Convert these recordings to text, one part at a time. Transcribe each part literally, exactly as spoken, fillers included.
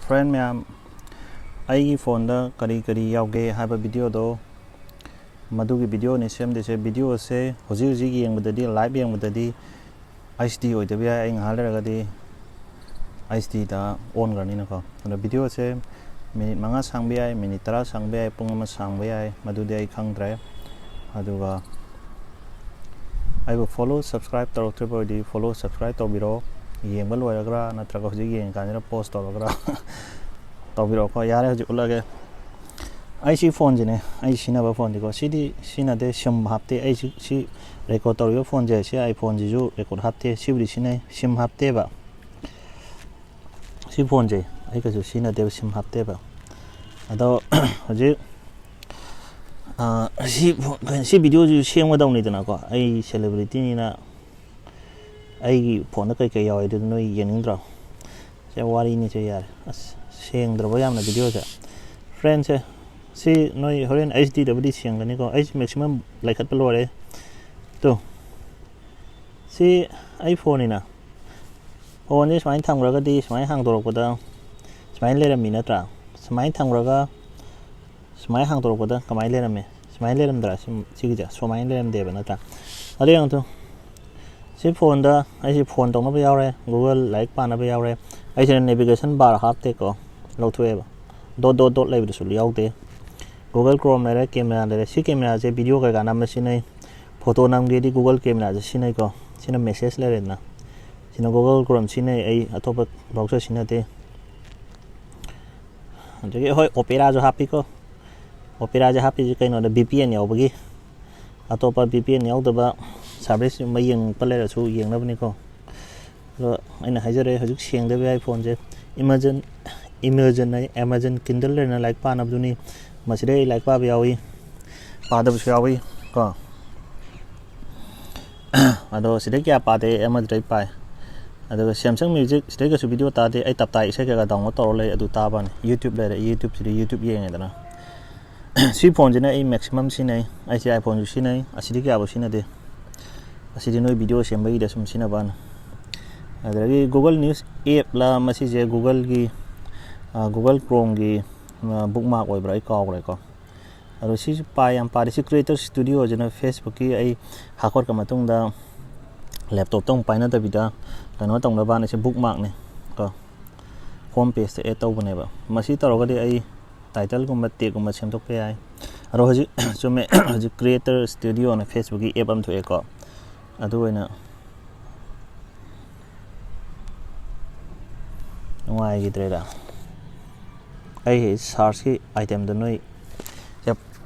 Friend ꯃꯌꯥꯝ, ꯑꯩꯒꯤ ꯐꯣꯟꯗ ꯀꯔꯤ ꯀꯔꯤ ꯌꯥꯎꯒꯦ ꯍꯥꯏꯕ ꯚꯤꯗꯤꯑꯣꯗꯣ, ꯃꯗꯨꯒꯤ ꯚꯤꯗꯤꯑꯣꯅꯤ ꯁꯦꯝꯗꯣꯏꯁꯦ꯫ ꯚꯤꯗꯤꯑꯣꯁꯦ ꯍꯧꯖꯤꯛ ꯍꯧꯖꯤꯛ ꯌꯦꯡꯕꯗꯗꯤ, ꯂꯥꯏꯚ ꯌꯦꯡꯕꯗꯗꯤ, ꯑꯩꯆ ꯗꯤ ꯑꯣꯏꯗꯕ ꯌꯥꯏ꯫ ꯑꯩ ꯉꯥꯏꯍꯥꯛ ꯂꯩꯔꯒꯗꯤ ꯑꯩꯆ ꯗꯤꯗ ꯑꯣꯟꯈ꯭ꯔꯅꯤꯅꯀꯣ꯫ ꯑꯗꯣ ꯚꯤꯗꯤꯑꯣꯁꯦ ꯃꯤꯅꯤꯠ ꯃꯉꯥ ꯁꯥꯡꯕ ꯌꯥꯏ, ꯃꯤꯅꯤꯠ ꯇꯔꯥ ꯁꯥꯡꯕ ꯌꯥꯏ, ꯄꯨꯡ ꯑꯃ ꯁꯥꯡꯕ ꯌꯥꯏ, ꯃꯗꯨꯗꯤ ꯑꯩ ꯈꯪꯗ꯭ꯔꯦ꯫ ꯑꯗꯨꯒ ꯑꯩꯕꯨ ꯐꯣꯂꯣ, ꯁꯕꯁꯀ꯭ꯔꯥꯏꯕ ꯇꯧꯔꯛꯇ꯭ꯔꯤꯕ ꯑꯣꯏꯔꯗꯤ ꯐꯣꯂꯣ, ꯁꯕꯁꯀ꯭ꯔꯥꯏꯕ ꯇꯧꯕꯤꯔꯣ꯫ ꯌꯦꯡꯕ ꯂꯣꯏꯔꯒꯔꯥ ꯅꯠꯇ꯭ꯔꯒ ꯍꯧꯖꯤꯛ ꯌꯦꯡꯉꯤꯀꯥꯟꯁꯤꯗ ꯄꯣꯁ ꯇꯧꯔꯒꯔꯥ ꯇꯧꯕꯤꯔꯛꯑꯣꯀꯣ꯫ ꯌꯥꯔꯦ, ꯍꯧꯖꯤꯛ ꯎꯠꯂꯒꯦ꯫ ꯑꯩ ꯁꯤ ꯐꯣꯟꯁꯤꯅꯦ, ꯑꯩ ꯁꯤꯖꯤꯟꯅꯕ ꯐꯣꯟꯁꯤꯀꯣ꯫ ꯁꯤꯗꯤ ꯁꯤꯖꯤꯟꯅꯗꯦ, ꯁꯤꯝ ꯍꯥꯞꯇꯦ꯫ ꯑꯩ ꯁꯤ, ꯁꯤ ꯔꯦꯀꯣꯔꯗ ꯇꯧꯔꯤꯕ ꯐꯣꯟꯁꯦ, ꯁꯤ ꯑꯥꯏꯐꯣꯟꯁꯤꯁꯨ ꯔꯦꯀꯣꯔꯗ ꯍꯥꯞꯇꯦ꯫ ꯁꯤꯕꯨꯗꯤ ꯁꯤꯖꯤꯟꯅꯩ, ꯁꯤꯝ ꯍꯥꯞꯇꯦꯕ꯫ ꯁꯤ ꯐꯣꯟꯁꯦ ꯑꯩ ꯀꯩꯁꯨ ꯁꯤꯖꯤꯟꯅꯗꯦꯕ, ꯁꯤꯝ ꯍꯥꯞꯇꯦꯕ꯫ ꯑꯗꯣ ꯍꯧꯖꯤꯛ, ꯑ, ꯁꯤ ꯐꯣꯟ, ꯁꯤ ꯚꯤꯗꯤꯑꯣꯁꯤꯁꯨ ꯁꯦꯝꯒꯗꯧꯅꯤꯗꯅꯀꯣ꯫ ꯑꯩ ꯁꯦꯂꯦꯕ꯭ꯔꯤꯇꯤꯅꯤꯅ ꯑꯩꯒꯤ ꯐꯣꯟꯗ ꯀꯩꯀꯩ ꯌꯥꯎꯋꯦ ꯑꯗꯨꯗꯤ ꯅꯣꯏ ꯌꯦꯡꯅꯤꯡꯗ꯭ꯔꯣ? ꯁꯦ, ꯋꯥꯔꯤꯅꯤꯁꯦ, ꯌꯥꯔꯦ꯫ ꯑꯁ, ꯁꯦꯡꯗ꯭ꯔꯕ ꯌꯥꯝꯅ ꯚꯤꯗꯤꯑꯣꯁꯦ꯫ ꯐ꯭ꯔꯦꯟꯁꯦ, ꯁꯤ ꯅꯣꯏ ꯍꯣꯔꯦꯟ ꯑꯩꯆ ꯗꯤꯗꯕꯨꯗꯤ ꯁꯦꯡꯒꯅꯤꯀꯣ꯫ ꯑꯩꯁꯦ ꯃꯦꯛꯁꯤꯃꯝ ꯂꯩꯈꯠꯄ ꯂꯣꯏꯔꯦ꯫ ꯇꯨ, ꯁꯤ ꯑꯩ ꯐꯣꯟꯅꯤꯅ꯫ ꯐꯣꯟꯁꯦ ꯁꯨꯃꯥꯏꯅ ꯊꯝꯈ꯭ꯔꯒꯗꯤ ꯁꯨꯃꯥꯏꯅ ꯍꯥꯡꯗꯣꯔꯛꯄꯗ ꯁꯨꯃꯥꯏꯅ ꯂꯩꯔꯝꯃꯤ ꯅꯠꯇ꯭ꯔꯥ? ꯁꯨꯃꯥꯏꯅ ꯊꯝꯈ꯭ꯔꯒ ꯁꯨꯃꯥꯏꯅ ꯍꯥꯡꯗꯣꯔꯛꯄꯗ ꯀꯃꯥꯏꯅ ꯂꯩꯔꯝꯃꯤ? ꯁꯨꯃꯥꯏꯅ ꯂꯩꯔꯝꯗ꯭ꯔꯥ? ꯁꯤ, ꯁꯤꯒꯤꯁꯦ ꯁꯨꯃꯥꯏꯅ ꯂꯩꯔꯝꯗꯦꯕ ꯅꯠꯇ꯭ꯔꯥ? ꯑꯗꯨ ꯌꯦꯡꯉꯨ ꯇꯨ꯫ ꯁꯤ ꯐꯣꯟꯗ ꯑꯩꯁꯦ ꯐꯣꯟ ꯇꯧꯅꯕ ꯌꯥꯎꯔꯦ, ꯒꯨꯒꯜ ꯂꯥꯏꯔꯤꯛ ꯄꯥꯅꯕ ꯌꯥꯎꯔꯦ꯫ ꯑꯩꯁꯤꯅ ꯅꯦꯚꯤꯒꯦꯁꯟ ꯕꯥꯔ ꯍꯥꯞꯇꯦꯀꯣ, ꯂꯧꯊꯣꯛꯑꯦꯕ꯫ ꯗꯣꯠ ꯗꯣꯠ ꯗꯣꯠ ꯂꯩꯕꯗꯨꯁꯨ ꯌꯥꯎꯗꯦ꯫ ꯒꯨꯒꯜ ꯀ꯭ꯔꯣꯝ ꯂꯩꯔꯦ, ꯀꯦꯃꯦꯔꯥ ꯂꯩꯔꯦ꯫ ꯁꯤ ꯀꯦꯃꯦꯔꯥꯁꯦ ꯚꯤꯗꯤꯑꯣ ꯀꯩꯀꯥ ꯅꯝꯕ ꯁꯤꯖꯤꯟꯅꯩ, ꯐꯣꯇꯣ ꯅꯝꯒꯦꯗꯤ ꯒꯨꯒꯜ ꯀꯦꯃꯦꯔꯥꯁꯦ ꯁꯤꯖꯤꯟꯅꯩꯀꯣ꯫ ꯁꯤꯅ ꯃꯦꯁꯦꯖ ꯂꯩꯔꯦꯗꯅ, ꯁꯤꯅ ꯒꯨꯒꯜ ꯀ꯭ꯔꯣꯝ ꯁꯤꯖꯤꯟꯅꯩ꯫ ꯑꯩ ꯑꯇꯣꯞꯄ ꯕ꯭ꯔꯥꯎꯖꯔ ꯁꯤꯖꯤꯟꯅꯗꯦ꯫ ꯑꯗꯒꯤ ꯍꯣꯏ, ꯑꯣꯄꯦꯔꯥꯁꯨ ꯍꯥꯞꯄꯤꯀꯣ꯫ ꯑꯣꯄꯦꯔꯥꯁꯦ ꯍꯥꯞꯄꯤꯁꯦ ꯀꯩꯅꯣꯗ, ꯚꯤ ꯄꯤ ꯑꯦꯟ ꯌꯥꯎꯕꯒꯤ꯫ ꯑꯇꯣꯞꯄ ꯚꯤ ꯄꯤ ꯑꯦꯟ ꯌꯥꯎꯗꯕ ꯁꯥꯔꯚꯤꯁꯀꯨꯝꯕ ꯌꯦꯡꯅꯤꯡꯉꯛꯄ ꯂꯩꯔꯁꯨ ꯌꯦꯡꯅꯕꯅꯤꯀꯣ꯫ ꯑꯗꯣ ꯑꯩꯅ ꯍꯥꯏꯖꯔꯦ, ꯍꯧꯖꯤꯛ ꯁꯦꯡꯗꯕ ꯌꯥꯏ ꯐꯣꯟꯁꯦ꯫ ꯏꯃꯥꯖꯟ, ꯏꯃꯥꯖꯟ ꯍꯥꯏ, ꯑꯦꯃꯥꯖꯟ ꯀꯤꯟꯗꯜ ꯂꯩꯅ ꯂꯥꯏꯔꯤꯛ ꯄꯥꯅꯕꯗꯨꯅꯤ꯫ ꯃꯁꯤꯗꯩ ꯑꯩ ꯂꯥꯏꯔꯤꯛ ꯄꯥꯕ ꯌꯥꯎꯏ, ꯄꯥꯗꯕꯁꯨ ꯌꯥꯎꯏ ꯀꯣ꯫ ꯑꯗꯣ ꯁꯤꯗꯩ ꯀꯌꯥ ꯄꯥꯗꯦ, ꯑꯩ ꯑꯃꯗꯨꯗꯩ ꯄꯥꯏ꯫ ꯑꯗꯨꯒ ꯁꯦꯝꯁꯪ ꯃ꯭ꯌꯨꯖꯤꯛ ꯁꯤꯗꯩ ꯀꯩꯁꯨ ꯚꯤꯗꯤꯑꯣ ꯇꯥꯗꯦ꯫ ꯑꯩ ꯇꯞꯇꯥꯏ ꯏꯁꯩ ꯀꯩꯀꯥ ꯗꯥꯎꯟꯂꯣꯗ ꯇꯧꯔ ꯂꯩ, ꯑꯗꯨ ꯇꯥꯕꯅꯤ꯫ ꯌꯨꯇ꯭ꯌꯨꯕ ꯂꯩꯔꯦ, ꯌꯨꯇ꯭ꯌꯨꯕꯁꯤꯗꯤ ꯌꯨꯇ꯭ꯌꯨꯕ ꯌꯦꯡꯉꯦꯗꯅ꯫ ꯁꯤ ꯐꯣꯟꯁꯤꯅ ꯑꯩ ꯃꯦꯛꯁꯤꯃꯝ ꯁꯤꯖꯤꯟꯅꯩ꯫ ꯑꯩꯁꯦ ꯑꯥꯏꯐꯣꯟꯁꯨ ꯁꯤꯖꯤꯟꯅꯩ, ꯑꯁꯤꯗꯤ ꯀꯌꯥꯕꯨ ꯁꯤꯖꯤꯟꯅꯗꯦ꯫ ꯑꯁꯤꯗꯤ ꯅꯣꯏ ꯚꯤꯗꯤꯑꯣ ꯁꯦꯝꯕꯒꯤꯗ ꯁꯨꯝ ꯁꯤꯖꯤꯟꯅꯕꯅꯤ꯫ ꯑꯗꯒꯤ ꯒꯨꯒꯜ ꯅ꯭ꯌꯨꯁ ꯑꯦꯞꯂ ꯃꯁꯤꯁꯦ, ꯒꯨꯒꯜꯒꯤ Google Chromeꯒꯤ bookmark ꯑꯣꯏꯕ꯭ꯔꯥ, ꯑꯩ ꯀꯥꯎꯈ꯭ꯔꯦꯀꯣ꯫ ꯑꯗꯣ ꯁꯤꯁꯨ ꯄꯥꯏ ꯌꯥꯝ ꯄꯥꯔꯤ꯫ ꯁꯤ Creator Studio ꯁꯤꯅ Facebookꯀꯤ ꯑꯩ ꯍꯥꯞꯀꯠꯈ꯭ꯔ ꯃꯇꯨꯡꯗ laptopꯇ ꯑꯃꯨꯛ ꯄꯥꯏꯅꯗꯕꯤꯗ ꯀꯩꯅꯣ ꯇꯧꯅꯕꯅ ꯁꯤ bookmarkꯅꯦ ꯀꯣ, home pageꯇ add ꯇꯧꯕꯅꯦꯕ꯫ ꯃꯁꯤ ꯇꯧꯔꯒꯗꯤ ꯑꯩ titleꯒꯨꯝꯕ tagꯒꯨꯝꯕ ꯁꯦꯝꯗꯣꯛꯄ ꯌꯥꯏ꯫ ꯑꯗꯣ ꯍꯧꯖꯤꯛ ꯆꯨꯝꯃꯦ, ꯍꯧꯖꯤꯛ Creator Studioꯅ Facebookꯀꯤ app ꯑꯃ ꯊꯣꯛꯑꯦꯀꯣ, ꯑꯗꯨ ꯑꯣꯏꯅ ꯅꯨꯡꯉꯥꯏꯈꯤꯗ꯭ꯔꯦꯗ꯫ ꯑꯩꯒꯤ searchꯀꯤ itemꯗ ꯅꯣꯏ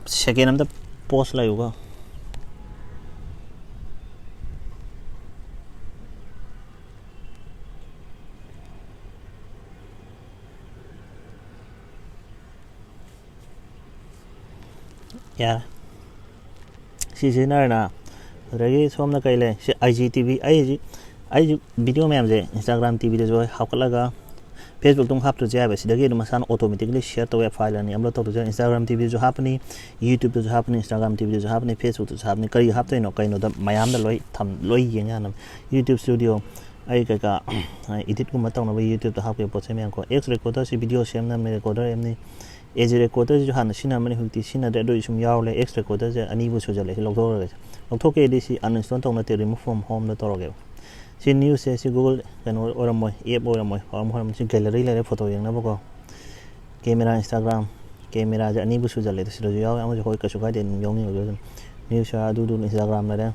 second ꯑꯝꯇ pause ꯂꯩꯌꯨꯀꯣ꯫ ꯌꯥꯔꯦ꯫ ꯁꯤ ꯁꯤꯖꯤꯟꯅꯔꯦꯅ꯫ ꯑꯗꯨꯗꯒꯤ ꯁꯣꯝꯗ ꯀꯩ ꯂꯩ? ꯁꯤ IGTV꯫ ꯑꯩ ꯍꯧꯖꯤꯛ ꯑꯩꯁꯨ video ꯃꯌꯥꯝꯁꯦ Instagram TVꯗꯁꯨ ꯍꯥꯞꯀꯠꯂꯒ Facebookꯇ ꯑꯃꯨꯛ ꯍꯥꯞꯇ꯭ꯔꯁꯨ ꯌꯥꯏꯕ꯫ ꯁꯤꯗꯒꯤ ꯑꯗꯨꯝ ꯃꯁꯥꯅ automatically share ꯇꯧꯋꯦ, file ꯑꯅꯤ upload ꯇꯧꯗꯣꯏꯁꯦ꯫ Instagram TVꯗꯁꯨ ꯍꯥꯞꯄꯅꯤ, YouTubeꯇꯁꯨ ꯍꯥꯞꯄꯅꯤ, Instagram TVꯗꯁꯨ ꯍꯥꯞꯄꯅꯤ, Facebookꯇꯁꯨ ꯍꯥꯞꯄꯅꯤ꯫ ꯀꯔꯤ ꯍꯥꯞꯇꯣꯏꯅꯣ? ꯀꯩꯅꯣꯗ ꯃꯌꯥꯝꯗ ꯂꯣꯏ ꯊꯝ-, ꯂꯣꯏ ꯌꯦꯡ ꯌꯥꯅꯕ꯫ YouTube Studio, ꯑꯩ ꯀꯩꯀꯥ editꯀꯨꯝꯕ ꯇꯧꯅꯕ YouTubeꯇ ꯍꯥꯞꯈꯤꯕ ꯄꯣꯠ ꯆꯩ ꯃꯌꯥꯝ ꯀꯣ꯫ X Recorderꯁꯤ video ꯁꯦꯝꯅꯕꯅꯤ, recorder ꯑꯃꯅꯤ꯫ AG Recorderꯁꯤꯁꯨ ꯍꯥꯟꯅ ꯁꯤꯖꯤꯟꯅꯔꯝꯕꯅꯤ, ꯍꯧꯖꯤꯛꯇꯤ ꯁꯤꯖꯤꯟꯅꯗ꯭ꯔꯦ, ꯑꯗꯨ ꯑꯣꯏꯁꯨ ꯁꯨꯝ ꯌꯥꯎꯔ ꯂꯩ꯫ X Recorderꯁꯦ ꯑꯅꯤꯕꯨ ꯁꯨꯖꯜꯂꯛꯑꯦ, ꯁꯤ ꯂꯧꯊꯣꯛꯈ꯭ꯔꯒꯦ꯫ ꯂꯧꯊꯣꯛꯀꯦꯗꯤ ꯁꯤ uninstall ꯇꯧ ꯅꯠꯇꯦ, remove from homeꯗ ꯇꯧꯔꯒꯦꯕ꯫ ꯁꯤ newsꯁꯦ ꯁꯤ Google ꯀꯩꯅꯣ ꯑꯣꯏꯔꯝꯃꯣꯏ, app ꯑꯣꯏꯔꯝꯃꯣꯏ, ꯑꯣꯏꯔꯝꯃꯣꯏ, ꯑꯣꯏꯔꯝꯃꯣꯏ꯫ ꯁꯤ gallery ꯂꯩꯔꯦ, photo ꯌꯦꯡꯅꯕꯀꯣ꯫ Camera, Instagram, cameraꯁꯦ ꯑꯅꯤꯕꯨ ꯁꯨꯖꯜꯂꯦ꯫ ꯁꯤꯗꯁꯨ ꯌꯥꯎꯋꯦ, ꯑꯃꯁꯨ ꯍꯣꯏ ꯀꯩꯁꯨ ꯀꯥꯏꯗꯦ, ꯑꯗꯨꯝ ꯌꯥꯎꯅꯤꯡꯉꯁꯨ ꯑꯗꯨꯝ꯫ News ꯑꯗꯨꯗꯨ Instagram ꯂꯩꯔꯦ꯫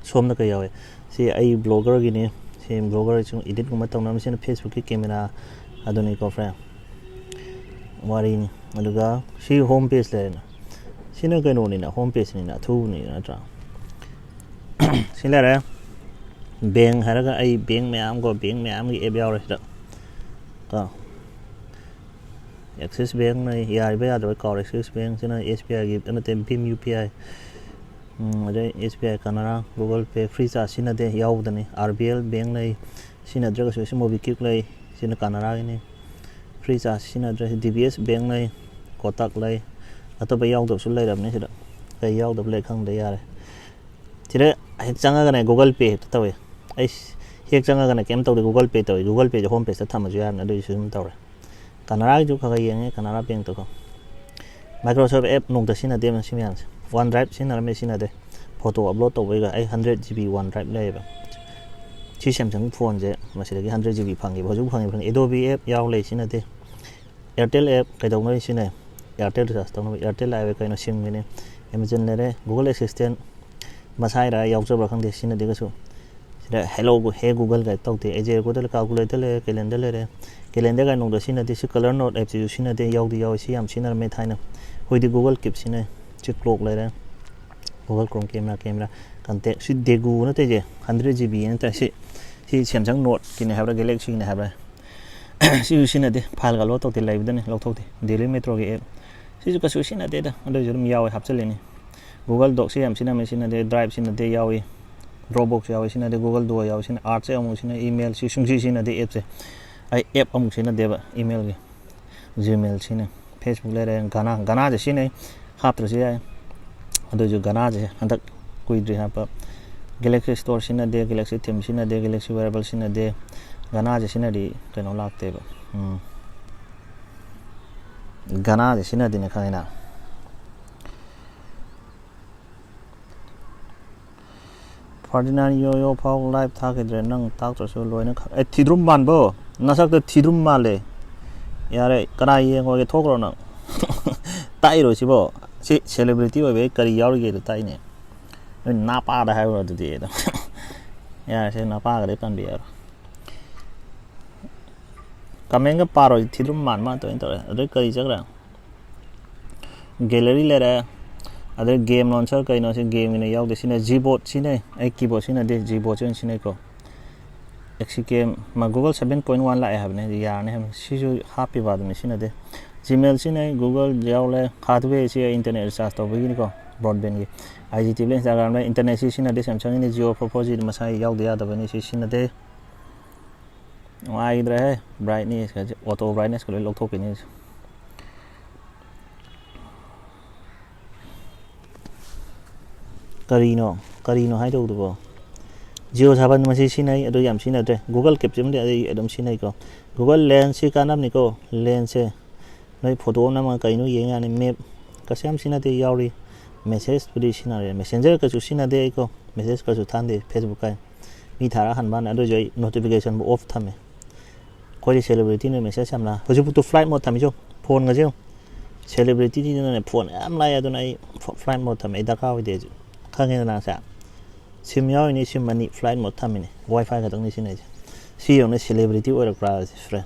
ꯁꯣꯝꯗ ꯀꯩ ꯌꯥꯎꯋꯦ? ꯁꯤ ꯑꯩ bloggerꯒꯤꯅꯤ꯫ ꯁꯤ bloggerꯁꯨ editꯀꯨꯝꯕ ꯇꯧꯅꯕ꯫ ꯁꯤꯅ Facebookꯀꯤ camera ꯑꯗꯨꯅꯤꯀꯣ friend꯫ ꯋꯥꯔꯤꯅꯤ꯫ ꯑꯗꯨꯒ ꯁꯤ home page ꯂꯩꯔꯦꯅ꯫ ꯁꯤꯅ ꯀꯩꯅꯣꯅꯤꯅ, home pageꯅꯤꯅ, ꯑꯊꯨꯕꯅꯤꯅ, ꯅꯠꯇ꯭ꯔꯥ? ꯁꯤ ꯂꯩꯔꯦ꯫ Bank ꯍꯥꯏꯔꯒ ꯑꯩ bank ꯃꯌꯥꯝ ꯀꯣ, bank ꯃꯌꯥꯝꯒꯤ app ꯌꯥꯎꯔꯦ ꯁꯤꯗ ꯀꯣ꯫ Axis Bank ꯅ ꯌꯥꯔꯤꯕ ꯌꯥꯗ꯭ꯔꯕ ꯀꯥꯎꯔꯦ꯫ Axis Bank ꯁꯤꯅ SBIꯒꯤ ꯅꯠꯇꯦ, BHIM UPI, ꯎꯝ, ꯑꯗꯩ SBI Canara, Google Pay, FreeCharge ꯁꯤꯖꯤꯟꯅꯗꯦ ꯌꯥꯎꯕꯗꯅꯤ꯫ RBL Bank ꯂꯩ, ꯁꯤꯖꯤꯟꯅꯗ꯭ꯔꯒꯁꯨ ꯁꯤ MobiKwik ꯂꯩ, ꯁꯤꯅ Canaraꯒꯤꯅꯤ꯫ FreeCharge ꯁꯤꯖꯤꯟꯅꯗ꯭ꯔꯦ꯫ DBS Bank ꯂꯩ, Kotak ꯂꯩ, ꯑꯇꯣꯞꯄ ꯌꯥꯎꯗꯕꯁꯨ ꯂꯩꯔꯕꯅꯤ ꯁꯤꯗ꯫ ꯀꯩ ꯌꯥꯎꯗꯕ ꯂꯩ ꯈꯪꯗꯦ, ꯌꯥꯔꯦ꯫ ꯁꯤꯗ ꯍꯦꯛ ꯆꯪꯉꯒꯅꯦ Google Pay ꯍꯦꯛꯇ ꯇꯧꯋꯦ꯫ ꯑꯩ ꯍꯦꯛ ꯆꯪꯉꯒꯅꯦ ꯀꯩꯝ ꯇꯧꯗꯦ, Google Pay ꯇꯧꯋꯦ꯫ Google Payꯁꯦ home pageꯇ ꯊꯝꯃꯁꯨ ꯌꯥꯔꯕꯅꯤ, ꯑꯗꯨꯒꯤꯁꯨ ꯑꯗꯨꯝ ꯇꯧꯔꯦ꯫ ꯀꯅꯥꯔꯥꯒꯤꯁꯨ ꯈꯔ ꯈꯔ ꯌꯦꯡꯉꯦ, ꯀꯅꯥꯔꯥ ꯕꯦꯡꯛꯇꯀꯣ꯫ Microsoft app ꯅꯣꯡꯇ ꯁꯤꯖꯤꯟꯅꯗꯦ ꯁꯤ ꯃꯌꯥꯝꯁꯦ꯫ OneDrive ꯁꯤꯖꯤꯟꯅꯔꯝꯃꯦ, ꯁꯤꯖꯤꯟꯅꯗꯦ꯫ Photo upload ꯇꯧꯕꯩꯒ ꯑꯩ hundred G B OneDrive ꯂꯩꯌꯦꯕ꯫ ꯁꯤ Samsung ꯐꯣꯟꯁꯦ ꯃꯁꯤꯗꯒꯤ hundred G B ꯐꯪꯉꯦꯕ, ꯍꯧꯖꯤꯛ ꯐꯪꯉꯤ ꯐꯪꯉꯤ꯫ Adobe app ꯌꯥꯎ ꯂꯩ, ꯁꯤꯖꯤꯟꯅꯗꯦ꯫ Airtel app ꯀꯩꯗꯧꯅꯕ ꯁꯤꯖꯤꯟꯅꯩ? Airtel recharge ꯇꯧꯅꯕ꯫ Airtel ꯍꯥꯏꯕ ꯀꯩꯅꯣ? SIMꯒꯤꯅꯤ꯫ Amazon ꯂꯩꯔꯦ, Google Assistant ꯃꯁꯥꯏꯔ ꯌꯥꯎꯖꯕ꯭ꯔꯥ ꯈꯪꯗꯦ, ꯁꯤꯖꯤꯟꯅꯗꯦ ꯀꯩꯁꯨ꯫ ꯁꯤꯗ "Hello Gu-, Hey Google" ꯀꯥꯏ ꯇꯧꯗꯦ꯫ ꯑꯩꯁꯦ Google Calculator ꯂꯩꯔꯦ, Calendar ꯂꯩꯔꯦ, Calendar ꯀꯥꯏ ꯅꯣꯡꯗ ꯁꯤꯖꯤꯟꯅꯗꯦ꯫ ꯁꯤ Color Note appꯁꯤꯁꯨ ꯁꯤꯖꯤꯟꯅꯗꯦ, ꯌꯥꯎꯗꯤ ꯌꯥꯎꯋꯦ, ꯁꯤ ꯌꯥꯝ ꯁꯤꯖꯤꯟꯅꯔꯝꯃꯦ ꯊꯥꯏꯅ꯫ ꯍꯧꯖꯤꯛꯇꯤ Google Keep ꯁꯤꯖꯤꯟꯅꯩ꯫ ꯁꯤ clock ꯂꯩꯔꯦ, Google Chrome, camera, camera, contact꯫ ꯁꯤ Degu ꯅꯠꯇꯦ, ꯁꯦ hundred G B ꯅꯠꯇꯦ꯫ ꯁꯤ, ꯁꯤ Samsung Note ꯀꯤꯅꯦ ꯍꯥꯏꯕ꯭ꯔꯥ, Galaxy ꯒꯤꯅꯦ ꯍꯥꯏꯕ꯭ꯔꯥ? ꯁꯤꯁꯨ ꯁꯤꯖꯤꯟꯅꯗꯦ, file ꯒ load ꯇꯧꯗꯦ, ꯂꯩꯕꯗꯅꯤ ꯂꯧꯊꯣꯛꯇꯦ꯫ Daily Metro ꯒꯤ app ꯁꯤꯁꯨ ꯀꯩꯁꯨ ꯁꯤꯖꯤꯟꯅꯗꯦꯗ, ꯑꯗꯨꯏꯁꯨ ꯑꯗꯨꯝ ꯌꯥꯎꯋꯦ, ꯍꯥꯞꯆꯤꯜꯂꯤꯅꯤ꯫ Google Docs ꯁꯤ ꯌꯥꯝ ꯁꯤꯖꯤꯟꯅꯕꯅꯤ, ꯁꯤꯖꯤꯟꯅꯗꯦ꯫ Drive ꯁꯤꯖꯤꯟꯅꯗꯦ, ꯌꯥꯎꯏ꯫ Dropbox ꯌꯥꯎꯏ, ꯁꯤꯖꯤꯟꯅꯗꯦ꯫ Google Duo ꯌꯥꯎꯏ, ꯁꯤꯖꯤꯟꯅ-, Art ꯁꯦ ꯑꯃꯨꯛ ꯁꯤꯖꯤꯟꯅꯩ꯫ Email ꯁꯤ ꯁꯨꯡꯁꯤ ꯁꯤꯖꯤꯟꯅꯗꯦ app ꯁꯦ꯫ ꯑꯩ app ꯑꯃꯨꯛ ꯁꯤꯖꯤꯟꯅꯗꯦꯕ email ꯒꯤ꯫ Gmail ꯁꯤꯖꯤꯟꯅꯩ꯫ Facebook ꯂꯩꯔꯦ, Gaana, Gaana ꯁꯦ ꯁꯤꯖꯤꯟꯅꯩ, ꯍꯥꯞꯇ꯭ꯔꯁꯨ ꯌꯥꯏ꯫ ꯑꯗꯨꯏꯁꯨ Gaana ꯁꯦ ꯍꯟꯗꯛ ꯀꯨꯏꯗ꯭ꯔꯤ ꯍꯥꯞꯄ꯫ Galaxy Store ꯁꯤꯖꯤꯟꯅꯗꯦ, Galaxy Theme ꯁꯤꯖꯤꯟꯅꯗꯦ, Galaxy Wearable ꯁꯤꯖꯤꯟꯅꯗꯦ꯫ Gaana ꯁꯦ ꯁꯤꯖꯤꯟꯅꯗꯤ ꯀꯩꯅꯣ ꯂꯥꯛꯇꯦꯕ꯫ ꯎꯝ꯫ Gaana ꯁꯦ ꯁꯤꯖꯤꯟꯅꯗꯦꯅ ꯈꯪꯉꯤꯅ꯫ Ferdinand Yoyo ꯐꯥꯎ live ꯊꯥꯈꯤꯗ꯭ꯔꯦ, ꯅꯪ ꯇꯥꯛꯇ꯭ꯔꯁꯨ ꯂꯣꯏꯅ ꯈꯪ-, ꯑꯦ, ꯊꯤꯗ꯭ꯔꯨꯝ ꯃꯥꯟꯕꯣ? ꯅꯁꯛꯇ ꯊꯤꯗ꯭ꯔꯨꯝ ꯃꯥꯜꯂꯦ꯫ ꯌꯥꯔꯦ, ꯀꯅꯥ ꯌꯦꯡꯉꯣꯏꯒꯦ? ꯊꯣꯛꯈ꯭ꯔꯣ ꯅꯪ꯫ ꯇꯥꯛꯏꯔꯣ ꯁꯤꯕꯣ? ꯁꯤ celebrity ꯑꯣꯏꯕꯩ ꯀꯔꯤ ꯌꯥꯎꯔꯤꯒꯦꯗꯣ ꯇꯥꯛꯏꯅꯦ꯫ ꯅꯣꯏ ꯅꯥꯄꯥꯗ ꯍꯥꯏꯔꯨꯔꯣ ꯑꯗꯨꯗꯤ ꯑꯗꯨꯝ꯫ ꯌꯥꯔꯦ, ꯁꯤ ꯅꯥꯄꯥꯒꯗꯤ ꯄꯟꯕ ꯌꯥꯔꯣꯏ꯫ Comment ꯒ ꯄꯥꯔꯣꯏ, ꯊꯤꯗ꯭ꯔꯨꯝ ꯃꯥꯟ ꯃꯥꯟ ꯇꯧꯔꯦ꯫ ꯑꯗꯩ ꯀꯔꯤ ꯆꯠꯈ꯭ꯔꯦ? Gallery ꯂꯩꯔꯦ, ꯑꯗꯩ game launcher ꯀꯩꯅꯣ, ꯁꯤ game ꯒꯤꯅ ꯌꯥꯎꯗꯦ꯫ ꯁꯤꯅ Gboard ꯁꯤꯅꯦ, ꯑꯩ keyboard ꯁꯤꯖꯤꯟꯅꯗꯦ, Gboard ꯁꯦ ꯑꯣꯏꯅ ꯁꯤꯖꯤꯟꯅꯩꯀꯣ꯫ Xcam ꯃꯥ Google seven point one ꯂꯥꯛꯑꯦ ꯍꯥꯏꯕꯅꯦ, ꯌꯥꯔꯅꯤ ꯍꯥꯏꯕꯅꯤ꯫ ꯁꯤꯁꯨ ꯍꯥꯞꯄꯤꯕ ꯑꯗꯨꯅꯤ, ꯁꯤꯖꯤꯟꯅꯗꯦ꯫ Gmail ꯁꯤꯖꯤꯟꯅꯩ, Google ꯌꯥꯎꯔꯦ, Hardware ꯁꯤ internet recharge ꯇꯧꯕꯒꯤꯅꯤꯀꯣ, broadband ꯒꯤ꯫ IGTV ꯂꯩ, Instagram ꯂꯩ, internet ꯁꯤ ꯁꯤꯖꯤꯟꯅꯗꯦ, Samsung Guinea, Jio four G ꯃꯁꯥꯒꯤ ꯌꯥꯎꯗ ꯌꯥꯗꯕꯅꯤ, ꯁꯤ ꯁꯤꯖꯤꯟꯅꯗꯦ꯫ ꯅꯨꯡꯉꯥꯏꯈꯤꯗ꯭ꯔꯦꯍꯦ, brightness ꯀꯁꯦ, auto brightness ꯀ ꯂꯣꯏ ꯂꯧꯊꯣꯛꯈꯤꯅꯤ ꯍꯧꯖꯤꯛ꯫ ꯀꯔꯤꯅꯣ? ꯀꯔꯤꯅꯣ ꯍꯥꯏꯗꯧꯗꯨꯕꯣ? Jio Saavn ꯃꯁꯤ ꯁꯤꯖꯤꯟꯅꯩ, ꯑꯗꯨ ꯌꯥꯝ ꯁꯤꯖꯤꯟꯅꯗ꯭ꯔꯦ꯫ Google Keep ꯁꯤꯃꯗꯤ ꯑꯩ ꯑꯗꯨꯝ ꯁꯤꯖꯤꯟꯅꯩꯀꯣ꯫ Google Lens ꯁꯤ ꯀꯥꯟꯅꯕꯅꯤꯀꯣ꯫ Lens ꯁꯦ ꯅꯣꯏ ꯐꯣꯇꯣ ꯑꯃ ꯅꯝꯃꯒ ꯀꯩꯅꯣ ꯌꯦꯡ ꯌꯥꯅꯤ꯫ Map ꯀꯩꯁꯨ ꯌꯥꯝ ꯁꯤꯖꯤꯟꯅꯗꯦ, ꯌꯥꯎꯔꯤ꯫ Message ꯄꯨꯗꯤ ꯁꯤꯖꯤꯟꯅꯔꯦ, Messenger ꯀꯩꯁꯨ ꯁꯤꯖꯤꯟꯅꯗꯦ ꯑꯩꯀꯣ꯫ Message ꯀꯩꯁꯨ ꯊꯥꯟꯗꯦ, Facebook ꯀꯥꯏ꯫ ꯃꯤ ꯊꯥꯔꯛꯑ ꯍꯟꯕ ꯋꯥꯅꯤ, ꯑꯗꯨ ꯑꯣꯏꯁꯨ ꯑꯩ notification ꯕꯨ off ꯊꯝꯃꯦ꯫ ꯑꯩꯈꯣꯏꯗꯤ celebrity ꯅ message ꯌꯥꯝ ꯂꯥꯛ-, ꯍꯧꯖꯤꯛꯐꯥꯎꯗ flight mode ꯊꯝꯃꯤꯁꯨ ꯐꯣꯟꯒꯁꯦ ꯌꯦꯡꯉꯨ꯫ Celebrity ꯅꯤꯅꯅꯦ ꯐꯣꯟ ꯌꯥꯝ ꯂꯥꯛꯑꯦ, ꯑꯗꯨꯅ ꯑꯩ ꯐ-, flight mode ꯊꯝꯃꯦ, ꯑꯩ ꯗꯔꯀꯥꯔ ꯑꯣꯏꯗꯦ ꯍꯧꯖꯤꯛ꯫ ꯈꯪꯉꯦꯗꯅ ꯁꯦ? SIM ꯌꯥꯎꯔꯤꯅꯤ, SIM ꯑꯅꯤ flight mode ꯊꯝꯃꯤꯅꯤ, Wi-Fi ꯈꯛꯇꯪꯅꯤ ꯁꯤꯖꯤꯟꯅꯩꯁꯦ꯫ ꯁꯤ ꯌꯦꯡꯉꯨꯅꯦ, celebrity ꯑꯣꯏꯔꯛꯄ꯭ꯔꯥ friend?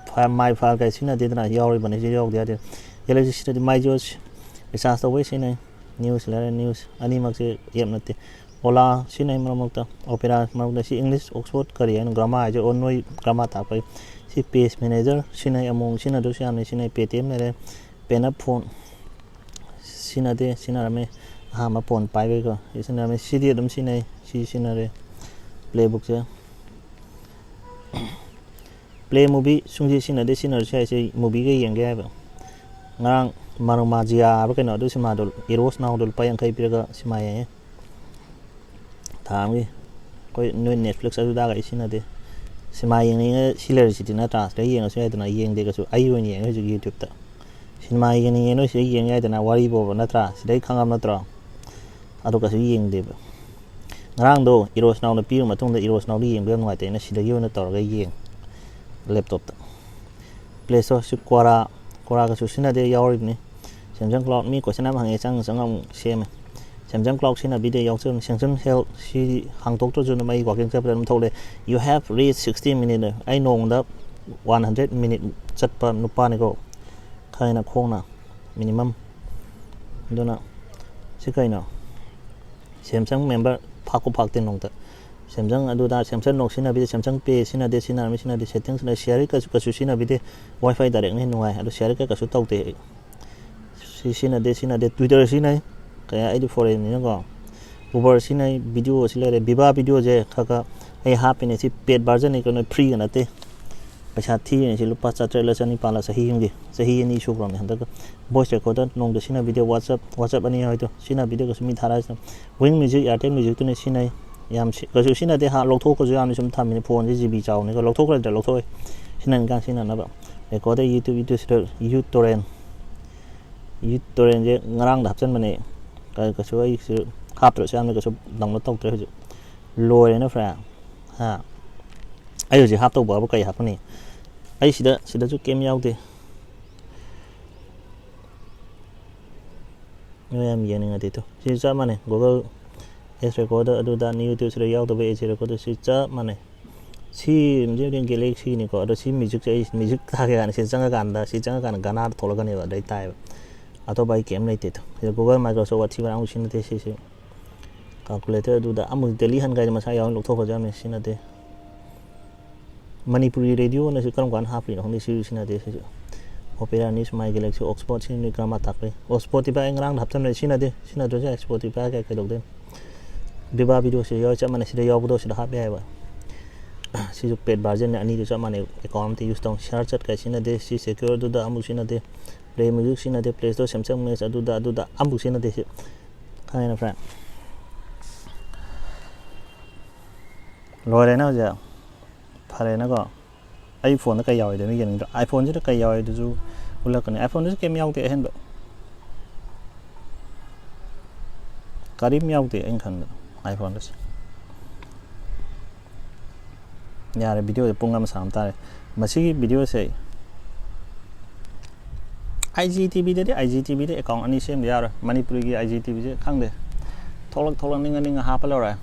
ꯐ-, My Fi ꯀꯥꯏ ꯁꯤꯖꯤꯟꯅꯗꯦꯗꯅ, ꯌꯥꯎꯔꯤꯕꯅꯤ, ꯁꯤ ꯌꯥꯎꯗꯦ ꯌꯥꯗꯦ꯫ Galaxy ꯁꯤꯖꯤꯟꯅꯗꯦ, My Jio recharge ꯇꯧꯕꯩ ꯁꯤꯖꯤꯟꯅꯩ꯫ News ꯂꯩꯔꯦ, news ꯑꯅꯤꯃꯛꯁꯦ app ꯅꯠꯇꯦ꯫ Ola ꯁꯤꯖꯤꯟꯅꯩ ꯃꯔꯛ ꯃꯔꯛꯇ, Opera ꯃꯔꯛ ꯃꯔꯛꯇ꯫ ꯁꯤ English Oxford ꯀꯔꯤ ꯍꯥꯏꯅꯣ, grammar ꯍꯥꯏꯁꯦ, ꯑꯣ, ꯅꯣꯏ grammar ꯇꯥꯛꯄꯒꯤ꯫ ꯁꯤ Page Manager ꯁꯤꯖꯤꯟꯅꯩ, ꯑꯃꯨꯛ ꯁꯤꯖꯤꯟꯅꯗ꯭ꯔꯁꯨ ꯌꯥꯝꯅ ꯁꯤꯖꯤꯟꯅꯩ꯫ Paytm ꯂꯩꯔꯦ, Paytm phone ꯁꯤꯖꯤꯟꯅꯗꯦ, ꯁꯤꯖꯤꯟꯅꯔꯝꯃꯦ꯫ ꯑꯍꯥꯟꯕ phone ꯄꯥꯏꯕꯩꯀꯣ ꯁꯤ ꯁꯤꯖꯤꯟꯅꯔꯝꯃꯦ꯫ ꯁꯤꯗꯤ ꯑꯗꯨꯝ ꯁꯤꯖꯤꯟꯅꯩ, ꯁꯤ ꯁꯤꯖꯤꯟꯅꯔꯦ꯫ Playbook ꯁꯦ꯫ Play Movie ꯁꯨꯡꯁꯤ ꯁꯤꯖꯤꯟꯅꯗꯦ, ꯁꯤꯖꯤꯟꯅꯔꯁꯨ ꯌꯥꯏ, ꯁꯤ movie ꯒ ꯌꯦꯡꯒꯦ ꯍꯥꯏꯕ꯫ ꯉꯔꯥꯡ Marumajiya ꯍꯥꯏꯕ ꯀꯩꯅꯣ, ꯑꯗꯨ ꯁꯤꯃꯥꯗꯣ Eros Now ꯗꯣ ꯂꯨꯄꯥ ꯌꯥꯡꯈꯩ ꯄꯤꯔꯒ ꯁꯤꯃꯥ ꯌꯦꯡꯉꯦ꯫ ꯊꯥ ꯑꯃꯒꯤ꯫ ꯑꯩꯈꯣꯏ ꯅꯣꯏ Netflix ꯑꯗꯨꯗꯥꯒ ꯑꯩ ꯁꯤꯖꯤꯟꯅꯗꯦ꯫ ꯁꯤꯃꯥ ꯌꯦꯡꯅꯤꯡꯉꯦ ꯁꯤ ꯂꯩꯔꯤꯁꯤꯗꯤ ꯅꯠꯇ꯭ꯔꯥ? ꯁꯤꯗ ꯌꯦꯡꯉꯁꯨ ꯌꯥꯏꯗꯅ, ꯌꯦꯡꯗꯦ ꯀꯩꯁꯨ꯫ ꯑꯩ ꯑꯣꯏꯅ ꯌꯦꯡꯉꯦ ꯍꯧꯖꯤꯛ YouTube ꯇ꯫ ꯁꯤꯅꯦꯃꯥ ꯌꯦꯡꯅꯤꯡꯉꯦ ꯅꯣꯏ ꯁꯤꯗ ꯌꯦꯡ ꯌꯥꯏꯗꯅ, ꯋꯥꯔꯤ ꯕꯣꯕ ꯅꯠꯇ꯭ꯔꯥ? ꯁꯤꯗꯩ ꯈꯪꯉꯕ ꯅꯠꯇ꯭ꯔꯣ? ꯑꯗꯨ ꯀꯩꯁꯨ ꯌꯦꯡꯗꯦꯕ꯫ ꯉꯔꯥꯡꯗꯣ Eros Now ꯗ ꯄꯤꯔ ꯃꯇꯨꯡꯗ Eros Now ꯗ ꯌꯦꯡꯕ ꯌꯥꯝ ꯅꯨꯡꯉꯥꯏꯇꯦꯅ ꯁꯤꯗꯒꯤ ꯑꯣꯏꯅ ꯇꯧꯔꯒ ꯌꯦꯡꯉꯦ laptop ꯇ꯫ Play Store ꯁꯤ Quora, Quora ꯒꯁꯨ ꯁꯤꯖꯤꯟꯅꯗꯦ, ꯌꯥꯎꯔꯤꯕꯅꯤ꯫ Samsung Cloud, ꯃꯤ question ꯌꯥꯝ ꯍꯪꯉꯦ, ꯆꯪ ꯆꯪꯉ ꯑꯃꯨꯛ ꯁꯦꯝꯃꯦ꯫ Samsung Cloud ꯁꯤꯖꯤꯟꯅꯕꯤꯗꯦ, ꯌꯥꯎꯖꯕꯅꯤ꯫ Samsung Health ꯁꯤ ꯍꯥꯡꯗꯣꯛꯇ꯭ꯔꯁꯨ ꯑꯗꯨꯝ ꯑꯩ walking ꯆꯠꯄꯗ ꯑꯗꯨꯝ ꯊꯣꯛꯂꯛꯑꯦ꯫ You have reached sixty minute꯫ ꯑꯩ ꯅꯣꯡꯃꯗ one hundred minute ꯆꯠꯄ ꯅꯨꯄꯥꯅꯤꯀꯣ꯫ ꯈꯪꯉꯦꯅ, ꯈꯣꯡꯅ minimum꯫ ꯑꯗꯨꯅ ꯁꯤ ꯀꯩꯅꯣ? Samsung member ꯐꯥꯛꯄꯨ ꯐꯥꯛꯇꯦ ꯅꯣꯡꯃꯇ꯫ Samsung ꯑꯗꯨꯗ, Samsung ꯅꯣꯡ ꯁꯤꯖꯤꯟꯅꯕꯤꯗꯦ, Samsung Pay ꯁꯤꯖꯤꯟꯅꯗꯦ, ꯁꯤꯖꯤꯟꯅꯔꯝꯃꯤ ꯁꯤꯖꯤꯟꯅꯗꯦ, settings ꯁꯤꯖꯤꯟꯅꯗꯦ, ꯁꯤꯌꯥꯔꯤ ꯀꯩꯁꯨ, ꯀꯩꯁꯨ ꯁꯤꯖꯤꯟꯅꯕꯤꯗꯦ, Wi-Fi direct ꯅ ꯍꯦꯟꯅ ꯅꯨꯡꯉꯥꯏ, ꯑꯗꯨ ꯁꯤꯌꯥꯔꯤ ꯀꯩ ꯀꯩꯁꯨ ꯇꯧꯗꯦ ꯑꯩ꯫ ꯁꯤ ꯁꯤꯖꯤꯟꯅꯗꯦ, ꯁꯤꯖꯤꯟꯅꯗꯦ, Twitter ꯁꯤꯖꯤꯟꯅꯩ, ꯀꯌꯥ, ꯑꯩꯗꯤ foreign ꯅꯤꯅꯀꯣ꯫ Uber ꯁꯤꯖꯤꯟꯅꯩ, video ꯁꯤ ꯂꯩꯔꯦ, Viva video ꯁꯦ ꯈꯔ ꯈꯔ ꯑꯩ ꯍꯥꯞꯄꯤꯅꯦ, ꯁꯤ paid version ꯅꯤ ꯀꯩꯅꯣ, free ꯒ ꯅꯠꯇꯦ꯫ ꯄꯩꯁꯥ ꯊꯤꯔꯤꯅꯦ ꯁꯤ, ꯂꯨꯄꯥ ꯆꯥꯇ꯭ꯔꯦꯠꯂ ꯆꯅꯤꯄꯥꯜꯂ ꯆꯍꯤ ꯑꯃꯒꯤ, ꯆꯍꯤ ꯑꯅꯤ ꯁꯨꯈ꯭ꯔꯕꯅꯦ ꯍꯟꯗꯛꯀ꯫ Voice recorder ꯅꯣꯡꯗ ꯁꯤꯖꯤꯟꯅꯕꯤꯗꯦ, WhatsApp, WhatsApp ꯑꯅꯤ ꯍꯥꯏꯗꯣ ꯁꯤꯖꯤꯟꯅꯕꯤꯗꯦ ꯀꯩꯁꯨ, ꯃꯤ ꯊꯥꯔꯛꯑꯁꯤꯅ꯫ Wynk Music, Airtel Music ꯇꯨꯅꯦ ꯁꯤꯖꯤꯟꯅꯩ꯫ ꯌꯥꯝ ꯁꯤ-, ꯀꯩꯁꯨ ꯁꯤꯖꯤꯟꯅꯗꯦ꯫ ꯍꯥ, ꯂꯧꯊꯣꯛꯄꯁꯨ ꯌꯥꯝꯅ ꯁꯨꯝ ꯊꯝꯃꯤꯅꯦ꯫ ꯐꯣꯟꯁꯦ ꯖꯤ ꯕꯤ ꯆꯥꯎꯕꯅꯤꯀꯣ꯫ ꯂꯧꯊꯣꯛꯈ꯭ꯔꯗ꯭ꯔꯥ? ꯂꯧꯊꯣꯛꯑꯣꯏ꯫ ꯁꯤꯖꯤꯟꯅꯅꯤꯡꯀꯥꯟ ꯁꯤꯖꯤꯟꯅꯅꯕ꯫ ꯔꯦꯀꯣꯔꯗꯔ, ꯌꯨꯇ꯭ꯌꯨꯕ, ꯌꯨꯇ꯭ꯌꯨꯕꯁꯤꯗ ꯌꯨ ꯇꯣꯔꯦꯟ, ꯌꯨ ꯇꯣꯔꯦꯟꯁꯦ ꯉꯔꯥꯡꯗ ꯍꯥꯞꯆꯤꯟꯕꯅꯦ꯫ ꯀ-, ꯀꯩꯁꯨ ꯑꯩꯁꯨ ꯍꯥꯞꯇ꯭ꯔꯁꯨ ꯌꯥꯝꯅ ꯀꯩꯁꯨ ꯗꯥꯎꯟꯂꯣꯗ ꯇꯧꯗ꯭ꯔꯦ ꯍꯧꯖꯤꯛ꯫ ꯂꯣꯏꯔꯦꯅ ꯐ꯭ꯔꯦꯟ꯫ ꯍꯥ, ꯑꯩ ꯍꯧꯖꯤꯛ ꯍꯥꯞꯇꯧꯕꯕꯨ ꯀꯩ ꯍꯥꯞꯄꯅꯤ? ꯑꯩ ꯁꯤꯗ, ꯁꯤꯗꯁꯨ ꯀꯩꯝ ꯌꯥꯎꯗꯦ꯫ ꯅꯣꯏ ꯌꯥꯝ ꯌꯦꯡꯅꯤꯡꯉꯗꯤ ꯇꯨ꯫ ꯁꯤ ꯆꯞ ꯃꯥꯟꯅꯩ꯫ Google ꯑꯦꯁ ꯔꯦꯀꯣꯔꯗꯔ ꯑꯗꯨꯗ ꯅ꯭ꯌꯨ ꯌꯨꯇ꯭ꯌꯨꯕꯁꯤꯗ ꯌꯥꯎꯗꯕ ꯑꯦꯁ ꯔꯦꯀꯣꯔꯗꯔ ꯁꯤ ꯆꯞ ꯃꯥꯟꯅꯩ꯫ ꯁꯤ ꯒꯦꯂꯦꯛꯁꯤꯅꯤꯀꯣ꯫ ꯑꯗꯣ ꯁꯤ ꯃ꯭ꯌꯨꯖꯤꯛꯁꯦ ꯑꯩ ꯃ꯭ꯌꯨꯖꯤꯛ ꯊꯥꯒꯦ ꯀꯥꯏꯅ ꯁꯤ ꯆꯪꯉꯀꯥꯟꯗ, ꯁꯤ ꯆꯪꯉꯀꯥꯟꯗ ꯒꯥꯅꯥꯗ ꯊꯣꯛꯂꯛꯀꯅꯦꯕ꯫ ꯑꯗꯩ ꯇꯥꯏꯑꯕ꯫ ꯑꯇꯣꯞꯄ ꯑꯩ ꯀꯩꯝ ꯂꯩꯇꯦ ꯇꯨ꯫ ꯁꯤꯗ Google Microsoft ꯋꯥꯊꯤ ꯃꯔꯥꯡ ꯑꯃꯨꯛ ꯁꯤꯖꯤꯟꯅꯗꯦ ꯁꯤꯁꯦ꯫ ꯀꯥꯜꯀꯨꯂꯦꯇꯔ ꯑꯗꯨꯗ ꯑꯃꯨꯛ ꯗꯦꯂꯤ ꯍꯟ ꯀꯥꯏꯗ ꯃꯁꯥ ꯌꯥꯎꯅ ꯂꯧꯊꯣꯛꯈ꯭ꯔꯁꯨ ꯌꯥꯝꯅ ꯁꯤꯖꯤꯟꯅꯗꯦ꯫ ꯃꯅꯤꯄꯨꯔꯤ ꯔꯦꯗꯤꯑꯣꯅꯁꯨ ꯀꯔꯝ ꯀꯥꯟꯗ ꯍꯥꯞꯄꯤꯅꯣ ꯈꯪꯗꯦ, ꯁꯤꯁꯨ ꯁꯤꯖꯤꯟꯅꯗꯦ ꯁꯤꯁꯨ꯫ Opera News, My Galaxy, Oxford ꯁꯤꯅꯤ ꯀꯔꯝ ꯀꯥꯟꯗ ꯇꯥꯛꯄꯤ? ꯑꯣ, Spotify ꯑꯩ ꯉꯔꯥꯡꯗ ꯍꯥꯞꯆꯟꯕꯅꯦ, ꯁꯤꯖꯤꯟꯅꯗꯦ꯫ ꯁꯤꯖꯤꯟꯅꯗ꯭ꯔꯁꯨ ꯌꯥꯏ, Spotify ꯀꯩ ꯀꯩꯗꯧꯗꯣꯏꯅꯣ? ꯕꯤꯕꯥ ꯚꯤꯗꯤꯑꯣꯁꯤ ꯌꯥꯎꯔ ꯆꯞ ꯃꯥꯟꯅꯩ, ꯁꯤꯗ ꯌꯥꯎꯕꯗꯣ ꯁꯤꯗ ꯍꯥꯞ ꯌꯥꯏꯑꯕ꯫ ꯁꯤꯁꯨ paid versionꯅꯦ, ꯑꯅꯤꯗꯨ ꯆꯞ ꯃꯥꯟꯅꯩ꯫ Account ꯑꯝꯇ use ꯇꯧ, share ꯆꯠꯀꯥꯏ ꯁꯤꯖꯤꯟꯅꯗꯦ, ꯁꯤ secure ꯑꯗꯨꯗ ꯑꯃꯨꯛ ꯁꯤꯖꯤꯟꯅꯗꯦ꯫ Play Music ꯁꯤꯖꯤꯟꯅꯗꯦ, Play Store, Samsung Match ꯑꯗꯨꯗ, ꯑꯗꯨꯗ ꯑꯃꯨꯛ ꯁꯤꯖꯤꯟꯅꯗꯦ ꯁꯤ꯫ ꯈꯪꯉꯦꯅ friend? ꯂꯣꯏꯔꯦꯅ ꯍꯧꯖꯤꯛ꯫ ꯐꯔꯦꯅꯀꯣ꯫ ꯑꯩ ꯐꯣꯟꯗ ꯀꯩ ꯌꯥꯎꯋꯦꯗꯣ ꯃꯤ ꯌꯦꯡꯅꯤꯡꯗ꯭ꯔꯣ? iPhoneꯁꯤꯗ ꯀꯩ ꯌꯥꯎꯋꯦꯗꯨꯁꯨ ꯎꯠꯂꯛꯀꯅꯤ꯫ iPhoneꯗꯁꯨ ꯀꯩꯝ ꯌꯥꯎꯗꯦ ꯑꯍꯦꯟꯕ꯫ ꯀꯔꯤꯝ ꯌꯥꯎꯗꯦ ꯑꯩꯅ ꯈꯟꯕꯗ iPhoneꯗꯁꯨ꯫ ꯌꯥꯔꯦ, ꯚꯤꯗꯤꯑꯣꯁꯦ ꯄꯨꯡ ꯑꯃ ꯁꯥꯡꯕ ꯇꯥꯔꯦ꯫ ꯃꯁꯤꯒꯤ ꯚꯤꯗꯤꯑꯣꯁꯦ IGTVꯗꯗꯤ, IGTVꯗ account ꯑꯅꯤ ꯁꯦꯝꯗ ꯌꯥꯔꯣꯏ꯫ ꯃꯅꯤꯄꯨꯔꯤꯒꯤ IGTVꯁꯦ ꯈꯪꯗꯦ꯫ ꯊꯣꯛꯂꯛ, ꯊꯣꯛꯂꯛꯅꯤꯡꯉ ꯅꯤꯡꯉ ꯍꯥꯞꯄ ꯂꯧꯔꯦ꯫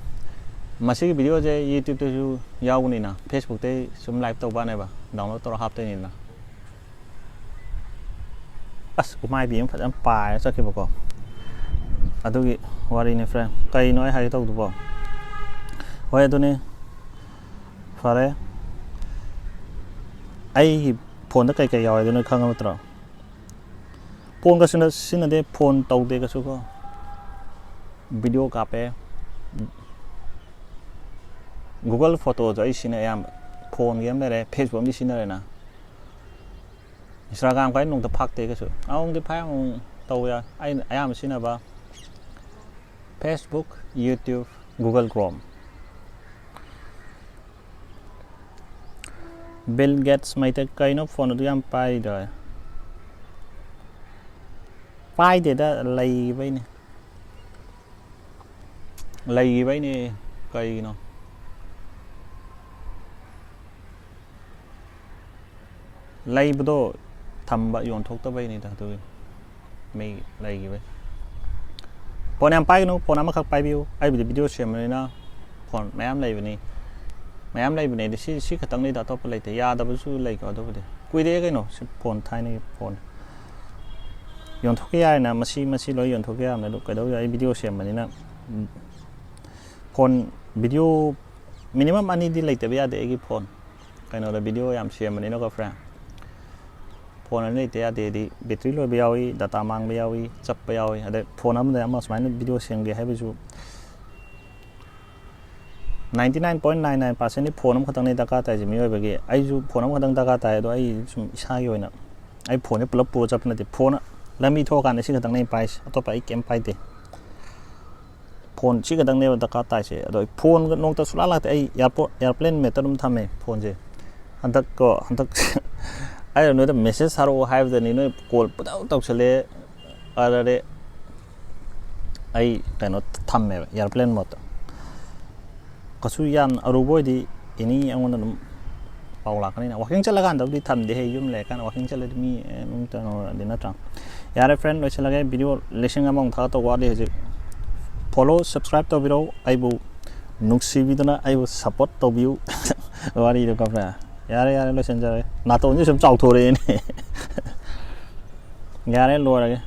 ꯃꯁꯤꯒꯤ ꯚꯤꯗꯤꯑꯣꯁꯦ YouTubeꯇꯁꯨ ꯌꯥꯎꯕꯅꯤꯅ, Facebookꯇꯩ ꯁꯨꯝ live ꯇꯧꯕꯅꯦꯕ, download ꯇꯧꯔ ꯍꯥꯞꯇꯣꯏꯅꯤꯅ꯫ ꯑꯁ, ꯎꯃꯥꯏꯕꯤ ꯑꯃ ꯐꯖꯅ ꯄꯥꯏꯔ ꯆꯠꯈꯤꯕꯀꯣ꯫ ꯑꯗꯨꯒꯤ ꯋꯥꯔꯤꯅꯤ friend꯫ ꯀꯩꯅꯣ ꯑꯩ ꯍꯥꯏꯒꯦ ꯇꯧꯕꯗꯨꯕꯣ? ꯍꯣꯏ, ꯑꯗꯨꯅꯤ꯫ ꯐꯔꯦ꯫ ꯑꯩꯒꯤ ꯐꯣꯟꯗ ꯀꯩꯀꯩ ꯌꯥꯎꯋꯦ ꯑꯗꯨ ꯅꯣꯏ ꯈꯪꯉꯕ ꯅꯠꯇ꯭ꯔꯣ? ꯐꯣꯟꯒ ꯁꯤꯟꯅ-, ꯁꯤꯖꯤꯟꯅꯗꯦ, ꯐꯣꯟ ꯇꯧꯗꯦ ꯀꯩꯁꯨ ꯀꯣ꯫ ꯚꯤꯗꯤꯑꯣ ꯀꯥꯞꯄꯦ꯫ Google Photoꯁꯨ ꯑꯩ ꯁꯤꯖꯤꯟꯅꯩ ꯑꯌꯥꯝꯕ꯫ ꯐꯣꯟꯒꯤ ꯑꯃ ꯂꯩꯔꯦ, Facebook ꯑꯃꯗꯤ ꯁꯤꯖꯤꯟꯅꯔꯦꯅ꯫ Instagram ꯀꯥꯏ ꯅꯣꯡꯇ ꯐꯥꯛꯇꯦ ꯀꯩꯁꯨ꯫ ꯑꯃꯨꯛꯇꯤ ꯐꯥꯏ, ꯑꯃꯨꯛ ꯇꯧꯕ ꯌꯥꯎ-, ꯑꯩꯅ ꯑꯌꯥꯝꯕ ꯁꯤꯖꯤꯟꯅꯕ Facebook, YouTube, Google Chrome꯫ Bill Gates Meitei ꯀꯩꯅꯣ ꯐꯣꯟ ꯑꯗꯨ ꯌꯥꯝ ꯄꯥꯏꯗꯣ? ꯄꯥꯏꯗꯦꯗ, ꯂꯩꯈꯤꯕꯩꯅꯦ꯫ ꯂꯩꯈꯤꯕꯩꯅꯦ꯫ ꯀꯩꯒꯤꯅꯣ? ꯂꯩꯕꯗꯣ ꯊꯝꯕ, ꯌꯣꯟꯊꯣꯛꯇꯕꯩꯅꯤꯗ, ꯑꯗꯨꯒꯤ ꯃꯩ ꯂꯩꯈꯤꯕꯩ꯫ ꯐꯣꯟ ꯌꯥꯝ ꯄꯥꯏꯒꯅꯨ, ꯐꯣꯟ ꯑꯃꯈꯛ ꯄꯥꯏꯕꯤꯌꯨ꯫ ꯑꯩꯕꯨꯗꯤ ꯚꯤꯗꯤꯑꯣ ꯁꯦꯝꯕꯅꯤꯅ ꯐꯣꯟ ꯃꯌꯥꯝ ꯂꯩꯕꯅꯤ, ꯃꯌꯥꯝ ꯂꯩꯕꯅꯦꯗꯤ꯫ ꯁꯤ, ꯁꯤ ꯈꯛꯇꯪꯅꯤꯗ, ꯑꯇꯣꯞꯄ ꯂꯩꯇꯦ꯫ ꯌꯥꯗꯕꯁꯨ ꯂꯩꯀꯣ, ꯑꯗꯨꯕꯨꯗꯤ ꯀꯨꯏꯔꯦ ꯀꯩꯅꯣ꯫ ꯁꯤ ꯐꯣꯟ ꯊꯥꯏꯅꯒꯤ ꯐꯣꯟ ꯌꯣꯟꯊꯣꯛꯀꯦ ꯌꯥꯏꯅ, ꯃꯁꯤ, ꯃꯁꯤ ꯂꯣꯏ ꯌꯣꯟꯊꯣꯛꯀꯦ ꯌꯥꯕꯅꯦ꯫ ꯑꯗꯨ ꯀꯩꯗꯧ ꯌꯥꯏ? ꯑꯩ ꯚꯤꯗꯤꯑꯣ ꯁꯦꯝꯕꯅꯤꯅ꯫ ꯎꯝ, ꯐꯣꯟ ꯚꯤꯗꯤꯑꯣ ꯃꯤꯅꯤꯃꯝ ꯑꯅꯤꯗꯤ ꯂꯩꯇꯕ ꯌꯥꯗꯦ ꯑꯩꯒꯤ ꯐꯣꯟ꯫ ꯀꯩꯅꯣꯗ ꯚꯤꯗꯤꯑꯣ ꯌꯥꯝ ꯁꯦꯝꯕꯅꯤꯅꯀꯣ, ꯐ꯭ꯔꯦꯟ꯫ ꯐꯣꯟ ꯑꯅꯤ ꯂꯩꯇ ꯌꯥꯗꯦꯗꯤ, ꯕꯦꯇ꯭ꯔꯤ ꯂꯣꯏꯕ ꯌꯥꯎꯏ, ꯗꯇꯥ ꯃꯥꯡꯕ ꯌꯥꯎꯏ, ꯆꯞꯄ ꯌꯥꯎꯏ꯫ ꯑꯗꯩ ꯐꯣꯟ ꯑꯃꯗ ꯑꯃ ꯁꯨꯃꯥꯏꯅ ꯚꯤꯗꯤꯑꯣ ꯁꯦꯝꯒꯦ ꯍꯥꯏꯕꯁꯨ ninety nine point nine nine percent ꯗꯤ ꯐꯣꯟ ꯑꯃꯈꯛꯇꯪꯅꯤ ꯗꯔꯀꯥꯔ ꯇꯥꯏꯁꯦ ꯃꯤꯑꯣꯏꯕꯒꯤ꯫ ꯑꯩꯁꯨ ꯐꯣꯟ ꯑꯃꯈꯛꯇꯪ ꯗꯔꯀꯥꯔ ꯇꯥꯏ, ꯑꯗꯣ ꯑꯩ ꯁꯨꯝ ꯏꯁꯥꯒꯤ ꯑꯣꯏꯅ ꯑꯩ ꯐꯣꯟꯁꯦ ꯄꯨꯂꯞ ꯄꯨꯔ ꯆꯠꯄ ꯅꯠꯇꯦ꯫ ꯐꯣꯟ ꯂꯝꯕꯤ ꯊꯣꯛꯑꯀꯥꯟꯗ ꯁꯤ ꯈꯛꯇꯪꯅꯦ ꯑꯩ ꯄꯥꯏꯁꯦ, ꯑꯇꯣꯞꯄ ꯑꯩ ꯀꯩꯝ ꯄꯥꯏꯗꯦ꯫ ꯐꯣꯟ ꯁꯤ ꯈꯛꯇꯪꯅꯦꯕ ꯗꯔꯀꯥꯔ ꯇꯥꯏꯁꯦ꯫ ꯑꯗꯣ ꯑꯩ ꯐꯣꯟꯒ ꯅꯣꯡꯇ ꯁꯨꯡꯂꯥꯛ ꯂꯥꯛꯇꯦ꯫ ꯑꯩ ꯑꯦꯌꯥꯔꯄꯣꯔꯠ, airplane mode ꯇ ꯑꯗꯨꯝ ꯊꯝꯃꯦ ꯐꯣꯟꯁꯦ꯫ ꯍꯟꯗꯛꯀꯣ, ꯍꯟꯗꯛ ꯑꯩꯅ ꯅꯣꯏꯗ ꯃꯦꯁꯦꯖ ꯊꯥꯔꯛꯑꯣ ꯍꯥꯏꯕꯗꯅꯤ, ꯅꯣꯏ ꯀꯣꯜ ꯄꯨꯡꯇꯧ ꯇꯧꯁꯜꯂꯛꯑꯦ꯫ ꯑꯗꯨꯗꯤ ꯑꯩ ꯀꯩꯅꯣ ꯊꯝꯃꯦꯕ, airplane mode ꯇ꯫ ꯀꯩꯁꯨ ꯌꯥꯝ ꯑꯔꯨꯕ ꯑꯣꯏꯗꯤ ꯑꯦꯅꯤ ꯑꯩꯉꯣꯟꯗ ꯑꯗꯨꯝ ꯄꯥꯎ ꯂꯥꯛꯀꯅꯤꯅ꯫ ꯋꯥꯀꯤꯡ ꯆꯠꯂꯀꯥꯟꯗꯕꯨꯗꯤ ꯊꯝꯗꯦ, ꯑꯩ ꯌꯨꯝ ꯂꯩꯔꯀꯥꯟꯗ꯫ ꯋꯥꯀꯤꯡ ꯆꯠꯂꯗꯤ ꯃꯤ ꯑꯗꯨꯝ ꯀꯩꯅꯣꯗꯤ ꯅꯠꯇ꯭ꯔꯥ? ꯌꯥꯔꯦ ꯐ꯭ꯔꯦꯟ, ꯂꯣꯏꯁꯤꯜꯂꯒꯦ꯫ ꯚꯤꯗꯤꯑꯣ ꯂꯤꯁꯤꯡ ꯑꯃꯃꯨꯛ ꯊꯥꯒꯠꯇꯧꯕ ꯋꯥꯠꯂꯤ ꯍꯧꯖꯤꯛ꯫ ꯐꯣꯂꯣ, ꯁꯕꯁꯀ꯭ꯔꯥꯏꯕ ꯇꯧꯕꯤꯔꯧ, ꯑꯩꯕꯨ ꯅꯨꯡꯁꯤꯕꯤꯗꯨꯅ ꯑꯩꯕꯨ ꯁꯞꯄꯣꯔꯠ ꯇꯧꯕꯤꯌꯨ꯫ ꯋꯥꯔꯤꯗꯣ ꯀꯞꯄ꯭ꯔꯥ? ꯌꯥꯔꯦ, ꯌꯥꯔꯦ, ꯂꯣꯏꯁꯤꯟꯖꯔꯒꯦ꯫ ꯅꯥꯇꯣꯟꯁꯦ ꯁꯨꯝ ꯆꯥꯎꯊꯣꯔꯛꯑꯦꯅꯦ꯫ ꯌꯥꯔꯦ, ꯂꯣꯏꯔꯒꯦ꯫